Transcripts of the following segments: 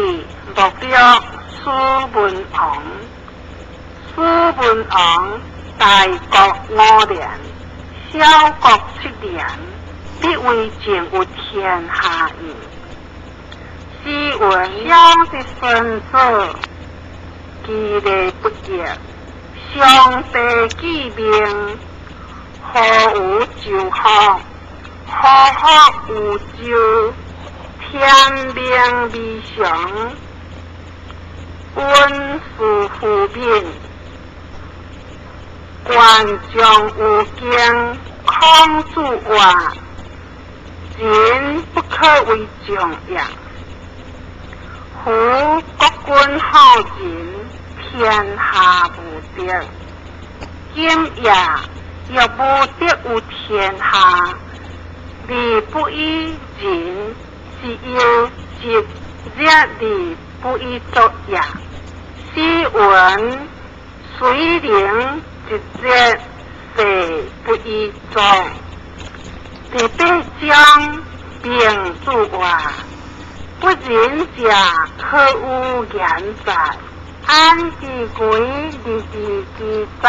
莫若史文王。史文王大國五年，小國七年，必為政有天下矣。史云相之孫子，其禮不易，上帝記命，何有周福？何福有周？天命未常，恩慈乎民，官将有經，孔子曰：人不可為將也。夫國君好仁，天下無敵。今也若無敵有天下，而不以仁，是猶疾熱而不以作也。史云：水能一熱，勢不以壯。第八章，孟子曰：不仁者可有言哉？安其危而治之哉？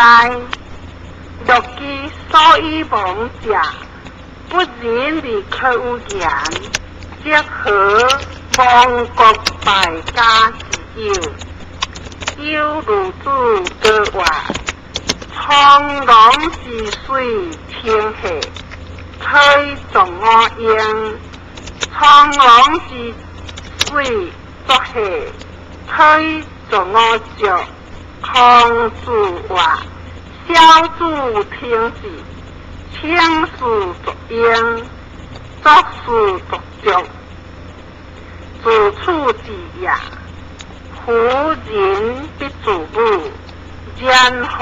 樂其所以亡者，不仁而可有言，則何亡國敗家之有？有孺子歌曰：蒼龍之水清兮，可以作我用；蒼龍之水濁兮，可以作我嚼。孔子曰：小子聽之，青事作用，濁事作嚼，自處之也。夫人必自侮，然後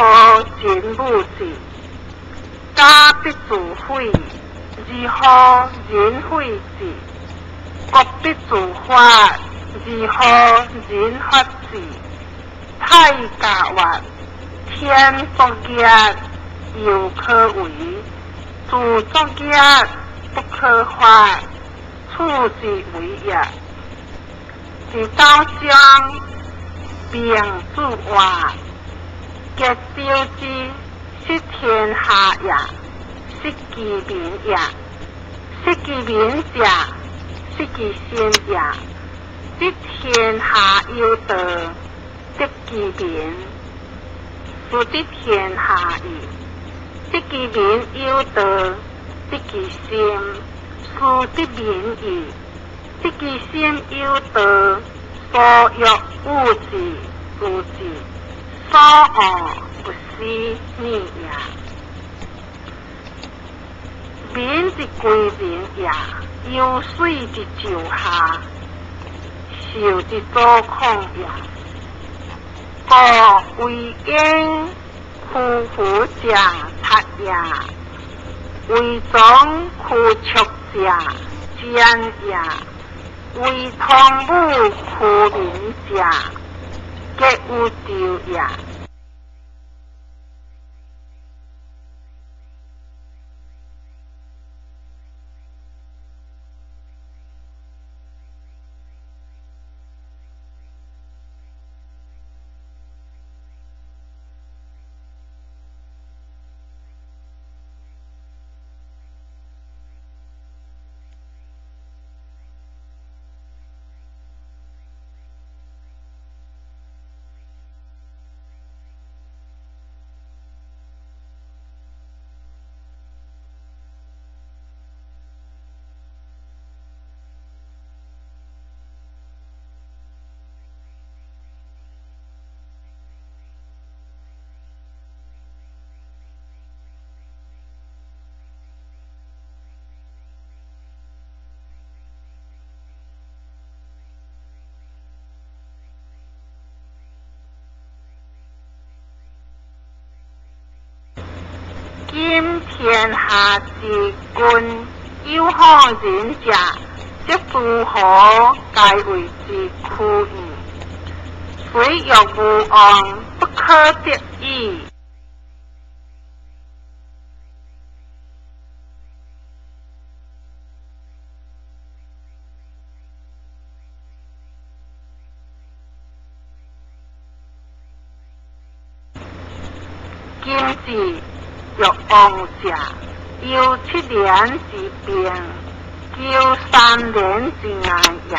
人侮之；家必自毀，而後人毀之；國必自伐，而後人伐之。泰家曰：天作孽，猶可為；自作孽，不可活。處之為也。第九章，孟子曰：桀紂之失天下也，失其民也。失其民者，失其心也。得天下有道，得其民，斯得天下矣；得其民有道，得其心，斯得民矣。得其心有道，所欲惡之，誅之，所惡不思議也。民之歸仁也，憂水之就下，獸之左孔也。故為嬰屈服者察也，為忠屈速者奸也，為湯武屈民者結有仇也。今天下之君有好仁者，則諸侯皆為之屈矣。雖欲無王，不可得已。今之欲王者，憂七年之病，求三年之涯也。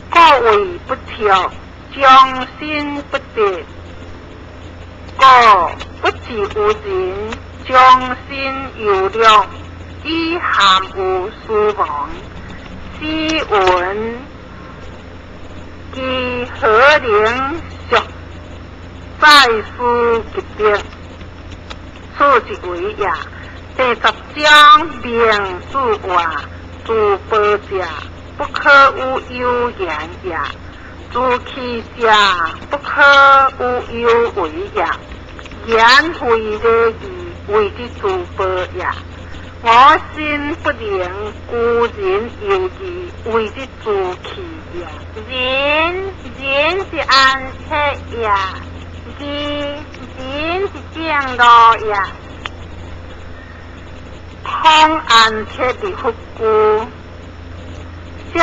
故位不卓，將心不得。故不治有仁，將心憂慮，以含有斯亡。斯文其何能淑在斯吉德？此一為也。第十章明子話：諸寶者，不可有有言也；諸器者，不可有有為也。言非禮義，謂之諸寶也。我身不能，辜人有義，謂之諸器也。仁，仁是安徹也；義，仁是正路也。孔安徹而弗居，謝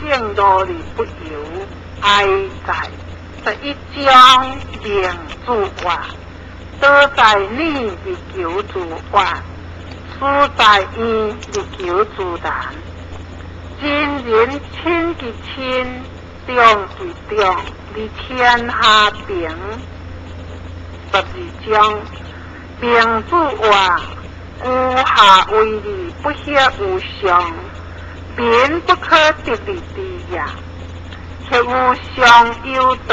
聖路而不遊，哀哉！11章明子話：道在內而求諸外，事在遠而求諸難。真人親其親，忠其忠，而天下平。12章明子話：居下為義，不協有上，民不可得而知也。協有上有道，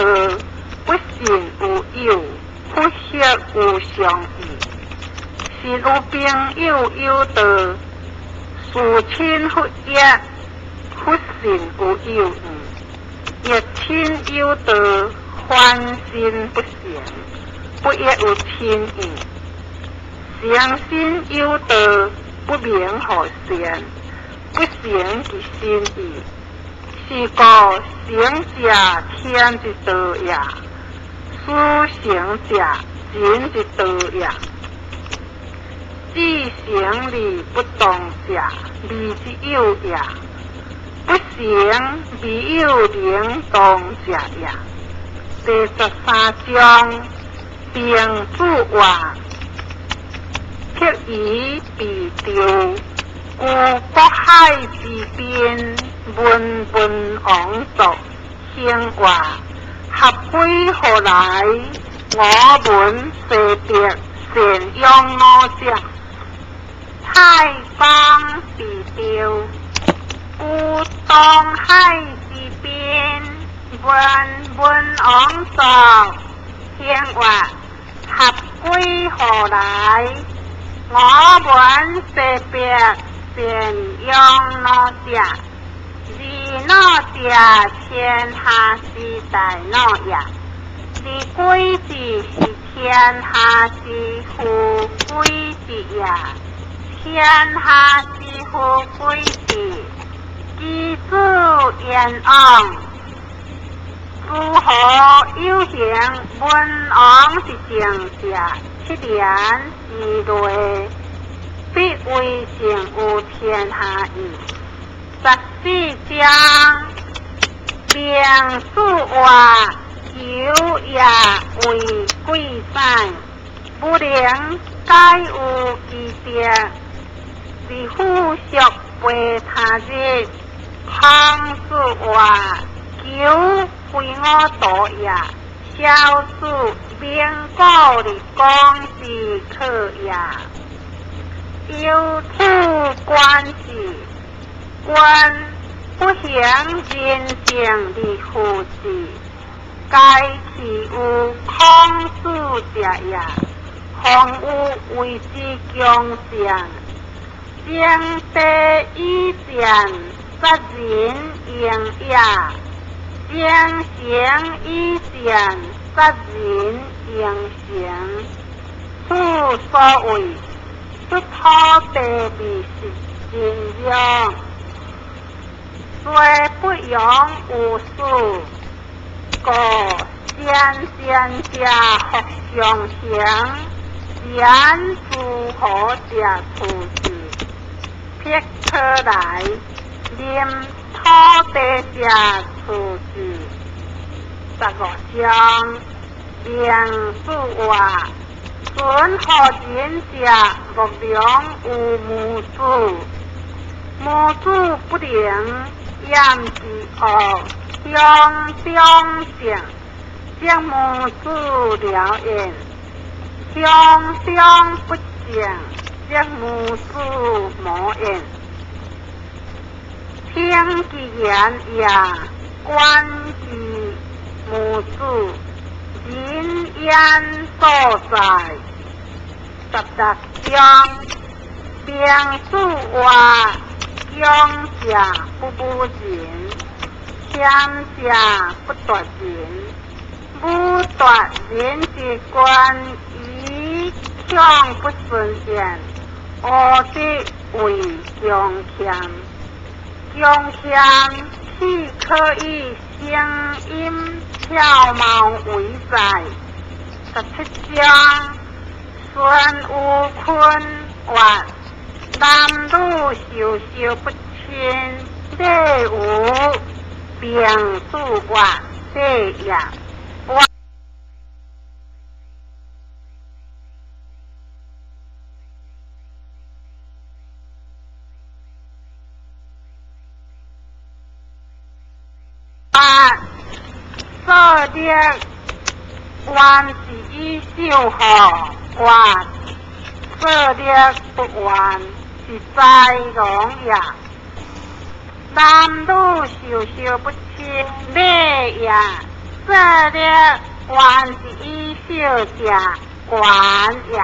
不信有友，不協有上義。信有朋友有道，事親弗一，不信有友遠。欲親有道，反身不成，不亦有親遠。誠信有道，不明何善，不成其心意。是故成者天之道也，事成者人之道也。志成而不動者，未之有也；不成未有能動者也。第13章明子話：辟夷被調，居渤海之濱，聞文王族興話，合歸何來？我聞西伯善養老者。太公被調，居東海之濱，聞文王族興話，合歸何來？我聞西伯善養老者。二老者，天下之大老也。二鬼子是天下之富貴子也。天下之富貴子，其子燕王，諸侯有行，文王之政者，七年之內，必為成有天下矣。14章明子話：求也為貴宰，不能解有其德，而富足陪他日。孔子話：求非我道也。蕭子明故而講之可也。由此觀之，君不行仁政而富之，該其有孔子者也。況有為之強將，征地以戰，殺人贏也；征城以戰，殺人應成。此所謂出土地而食真容，雖不養有事，故先賢者復上行，言諸侯者處之，必可來；臨土地者處之。15章明子話：孫何仁者，莫良有母子，母子不能厭其惡，鄉中正，則母子了焉；鄉中不正，則母子無焉。聽其言也，觀其母子，仁焉所在。16章，明子曰：強者不侮人，謙者不奪人。武奪人之官，以強不順焉。惡者為強謙，強謙豈可以聲音巧貌為哉？17章，孫武坤曰：男女授受不親，禮無。孟子曰：禮也。八，色力原是以受號，曰：色力不原，是災狼也。男女授受不親，禮也。色力原是以受者，權也。